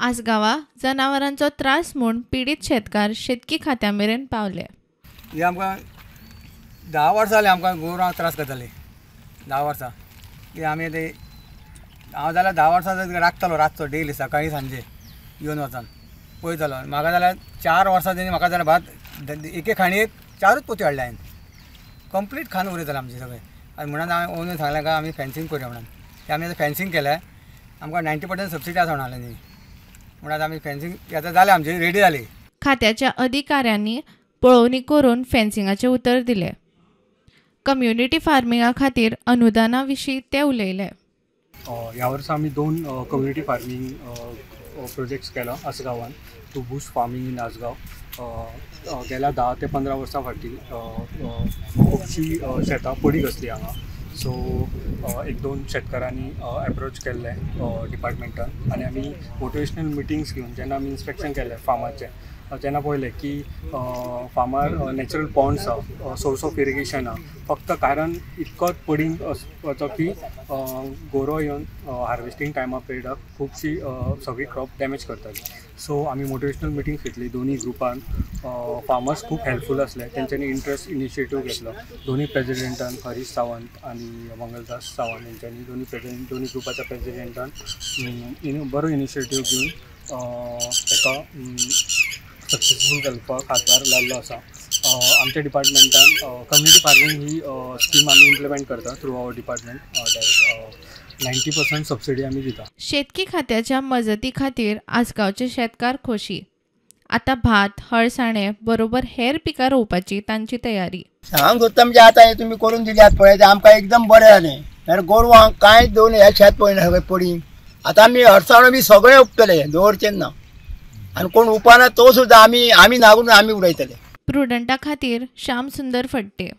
आसगांवां जनावरांचो त्रास म्हूण पिडीत शेतकार शेतकी खात्या मेरेन पावले. हे आमकां 10 वर्सां जालीं आमकां गोरवांक त्रास करताली. 10 वर्सां की आमी ते हांव जाल्यार 10 वर्सां राखतालो रातचो डेली सकाळी सांजे येवन वचोन पळयतालो. म्हाका जाल्यार 4 वर्सां तेणी म्हाका जाल्यार भात एके खाणयेक 4च पोती हाडले हांवें. कंप्लीट खाण उरयतालें आमचें सगळें. आनी म्हणून हांवें ओनून सांगलें काय आमी फेन्सींग करुया म्हणून. तें आमी आतां फेन्सींग केलें. आमकां 90% सबसिडी आसा म्हणलें न्ही. म्हणून आतां आमी फेन्सींग आतां जालें आमचें रेडी जाली. खात्याच्या अधिकाऱ्यांनी पळोवणी करून फेन्सिंगाचें उतर दिलें. कम्युनिटी फार्मिंगा खातीर अनुदाना विशीं ते उलयले. ह्या वर्सा आमी 2 कम्युनिटी फार्मींग प्रोजेक्ट्स केला आसगांवान to boost farming in Assagao. गेल्या 10 ते 15 वर्सां फाटीं खुबशीं शेतां पडीक आसली हांगा. सो 1-2 शेतकारांनी एप्रोच केल्लें डिपार्टमेंटान आनी आमी मोटिवेशनल मिटिंग्स घेवन जेन्ना आमी इन्स्पेक्शन केलें फार्माचें जेन्ना पळयलें की फार्मार नॅचरल पॉन्ड्स आहा, सोर्स ऑफ इरिगेशन आहा, फक्त कारण इतकोच पडींग वचो की गोरो येवन हार्वेस्टींग टायमा पिरियडाक खुबशी सगळी क्रॉप डॅमेज करताली. सो आमी मोटिवेशनल मिटिंग्स घेतली दोनी ग्रुपान. फार्मर्स खूब हेल्पफूल आसले, तेंच्यांनी इंट्रस्ट इनिशिएटीव घेतलो. दोनी प्रेजिडेंटान हरीश सावंत आनी मंगलदास सावंत हेंच्यांनी दोनी ग्रुपाच्या प्रेजिडेंटान बरो इनिशिएटीव घेवन ताका सक्सेसफूल करपाक हातभार लायल्लो आसा. आमच्या डिपार्टमेंटान कम्युनिटी फार्मींग ही स्कीम आमी इम्प्लिमेंट करता थ्रू our department. 90% subsidy आमी दिता. शेतकी खात्याच्या मजती खातीर आसगांवचे शेतकार खोशी. आतां भात, हळसाणे बरोबर हेर पिकां रोवपाची तांची तयारी. सांगूंक सोदता म्हणजे आतां हें तुमी करून दिल्यात पळय तें आमकां एकदम बरें जालें. नाल्यार गोरवांक कांय दोन हे शेत पळयना सगळें पडींग. आतां आमी हळसाणो बी सगळें उपतले, दवरचें ना. आनी कोण उपाना तो सुद्दां आमी आमी नागून आमी उडयतले. प्रुडंटा खातीर श्याम सुंदर फडते.